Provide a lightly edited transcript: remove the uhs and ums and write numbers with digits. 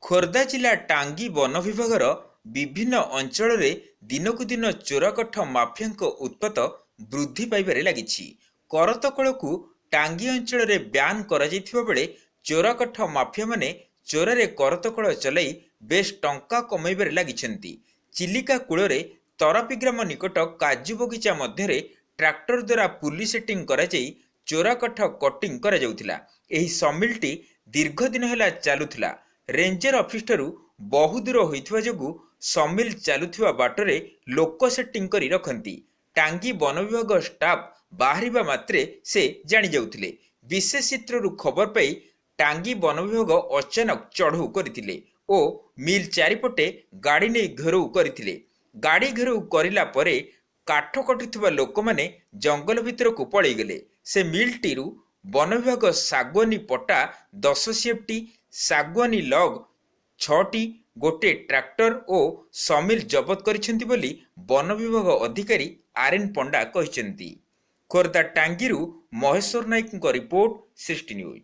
ଖୋର୍ଦ୍ଧା ଜିଲ୍ଲା ଟାଙ୍ଗୀ ବନ ବିଭାଗର ବିଭିନ୍ନ ଅଞ୍ଚଳରେ ଦିନକୁ ଦିନ ଚୋରାକାଠ ମାଫିଆଙ୍କ ଉତ୍ପାତ ବୃଦ୍ଧି ପାଇବାରେ ଲାଗିଛି। କରତକଳକୁ ଟାଙ୍ଗୀ ଅଞ୍ଚଳରେ ବ୍ୟାନ୍ କରାଯାଇଥିବା ବେଳେ ଚୋରାକାଠ ମାଫିଆମାନେ ଚୋରାରେ କରତକଳ ଚଲାଇ ବେଶ୍ ଟଙ୍କା କମାଇବାରେ ଲାଗିଛନ୍ତି। ଚିଲିକା କୂଳରେ ତରାପି ଗ୍ରାମ ନିକଟ କାଜୁ ବଗିଚା ମଧ୍ୟରେ ଟ୍ରାକ୍ଟର ଦ୍ୱାରା ପୁଲି ସେଟିଂ କରାଯାଇ ଚୋରାକାଠ କଟିଂ କରାଯାଉଥିଲା। ଏହି ସମିଲଟି ଦୀର୍ଘ ଦିନ ହେଲା ଚାଲୁଥିଲା। ରେଞ୍ଜର ଅଫିସଠାରୁ ବହୁ ଦୂର ହୋଇଥିବା ଯୋଗୁଁ ସମିଲ ଚାଲୁଥିବା ବାଟରେ ଲୋକ ସେଟିଂ କରି ରଖନ୍ତି। ଟାଙ୍ଗୀ ବନ ବିଭାଗ ଷ୍ଟାଫ୍ ବାହାରିବା ମାତ୍ରେ ସେ ଜାଣିଯାଉଥିଲେ। ବିଶେଷ ସୂତ୍ରରୁ ଖବର ପାଇ ଟାଙ୍ଗୀ ବନ ବିଭାଗ ଅଚାନକ ଚଢ଼ଉ କରିଥିଲେ ଓ ମିଲ୍ ଚାରିପଟେ ଗାଡ଼ି ନେଇ ଘେରାଉ କରିଥିଲେ। ଗାଡ଼ି ଘେରାଉ କରିଲା ପରେ କାଠ କାଟୁଥିବା ଲୋକମାନେ ଜଙ୍ଗଲ ଭିତରକୁ ପଳେଇଗଲେ। ସେ ମିଲ୍ଟିରୁ ବନ ବିଭାଗ ଶାଗୁଆନୀ ପଟା 10 ସିଏଫ୍ଟି, ଶାଗୁଆନୀ ଲଗ୍ 6ଟି, ଗୋଟିଏ ଟ୍ରାକ୍ଟର ଓ ସମିଲ୍ ଜବତ କରିଛନ୍ତି ବୋଲି ବନ ବିଭାଗ ଅଧିକାରୀ ଆର୍ଏନ୍ ପଣ୍ଡା କହିଛନ୍ତି। ଖୋର୍ଦ୍ଧା ଟାଙ୍ଗୀରୁ ମହେଶ୍ୱର ନାୟକଙ୍କ ରିପୋର୍ଟ, ସୃଷ୍ଟି ନ୍ୟୁଜ୍।